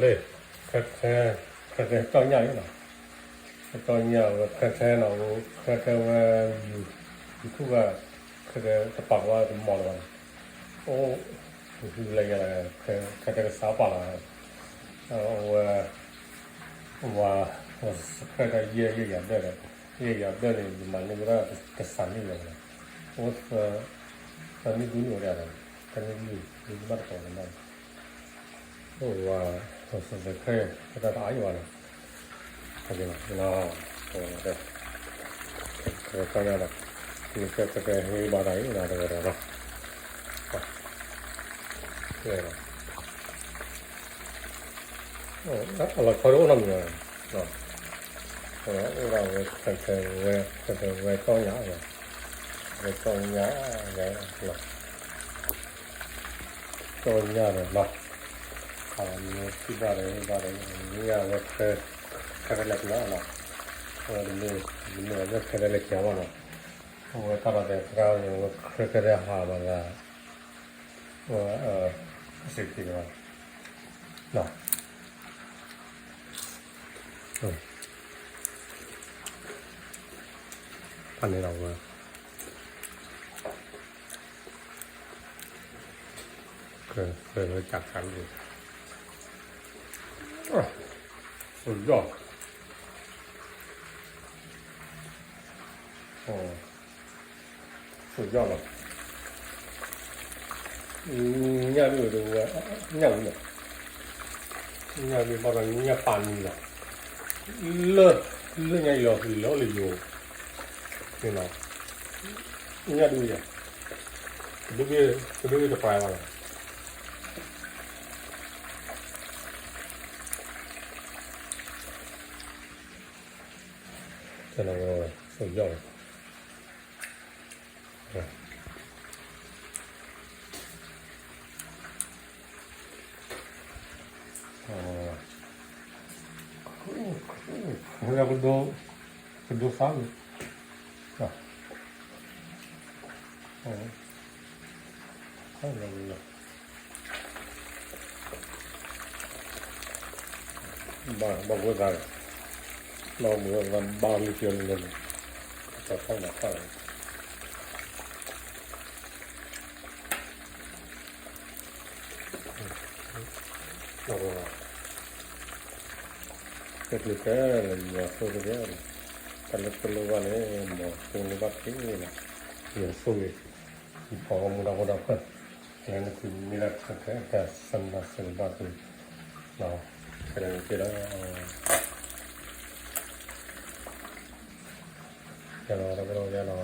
ခဲ ခဲ ခဲကဲကၠီၣ်ညၣ်လံနီၤ, ကၠီၣ်ညၣ်ဝဲခဲခဲနီၤ, ခဲခဲဝဲ ယူၤ ယူၤထူၣ်ဝဲ, ခဲခဲတပာ်ကီး တမီၢ်လၢၤဘၣ်နီၤ, အိၣ် တဟူလၢယဲလၢ ခဲခဲကစးပာ်လီၤ, အဝဲ ဝၤ ဝၤစဆဲးတၢ်ယဲၢ် ယဲၢ်ယၤဘျဲၣ်ဒီး ယဲၢ်ယၤဘျဲၣ်န့ၣ် ယမၤန့ၢ်ဝဲဒၣ်တစးနံၣ်လီၤ, အိၣ် သၢနံၣ်ဒူနံၣ်ဝဲဒၣ်, သၢနံၣ်ဒူနံၣ် ဒူနံၣ်ဘၣ်တကိးလီၤနီၤ, အိၣ်ဝဲ ဝၤစဆဲးခဲ တၢ်တအါယံၤဘၣ်နီၤ, ခဲကဲနီၤ, ခဲကဲကၠီၣ်ညၣ်ဒီး မ့ၢ်ခဲကဲဟ့ၣ်ဘၣ်တၢ်အံၤနီၤ တဂၤတဂၤနီၤ, ခဲကဲနီၤ အလီၤဆီဒၣ်အိၣ်နီတမံၤဘၣ်, အိၣ်ဒၣ်ဝဲ ခဲခဲဝဲ ခဲခဲဝဲကၠီၣ်ညၣ်, ဝဲကၠီၣ်ညၣ်, ကၠီၣ်ညၣ်ဒီးနီၤ, အဝဲမ့ၢ်ထံၣ်ဘၣ်ဒီး ဟ့ၣ်ဘၣ်ဒီး ညၣ်ဝဲခဲ ခဲခဲလဲၣ်ကလီနီၤ, အဝဲတမ့ၢ် တမ့ၢ်ဝဲခဲခဲလဲၣ်ကလီဘၣ်နီၤ, အဝဲတၢ်ဒီးသဲးသရၣ်န့ၣ် အဝဲခဲခဲဒဲးဟးဘၣ်သး အစ့းက့ၤလီၤ, ဖးန့ၣ်လီၤဝဲ, ခဲခဲဝဲကၠးခးလံ, สุดยอด สุดยอดလီၤ, ညၣ်ဒုးဝဲ ညၣ်ဝံၤလီၤ, ညၣ်ဒုးဘၣ်ဒီးညၣ်ပာ်နံၤလီၤ, လၢ လၢညၣ်ယီၤလီၤလၢယိၤ, န့ၣ်လီၤ, ညၣ်ဒုးယၤ, တဒုး တဒုးတပှဲၤဘၣ်လီၤ. ကျွန်တော်တို့ ဆိုရောက်တယ်။ ဟိုကဒိ ကဒိဖးမီၤ ဟို ဘၣ်ဘၣ်ဝဲသး, ဘၣ်မုာ်ဝဲသးဘၣ်လၢပျၢၤလၢန့ၣ်, တၢ်ဖီၣ်နၢ်ဖးလီၤ, တၢ်ကျဲၤတဲလၢယွၤဆိၣ်ဂ့ၤ, တၢ်လၢတလိၣ်ဘၣ်န့ၣ် မ်တလိၣ်ဘၣ်တက့ၢ်လီၤ, ယွၤဆိၣ်ဂ့ၤ ယဖီၣ်မူဒါဖိဒီးဖျၢၣ်, လၢနသုမ့ၢ်ဒၣ်ခဲခဲအတၢ်စၢၤမၤစၢၤဘၣ်သု, ခဲလၢာ်န့ၣ်က့လီၤ, ယလီၤတကလီၤယလီၤ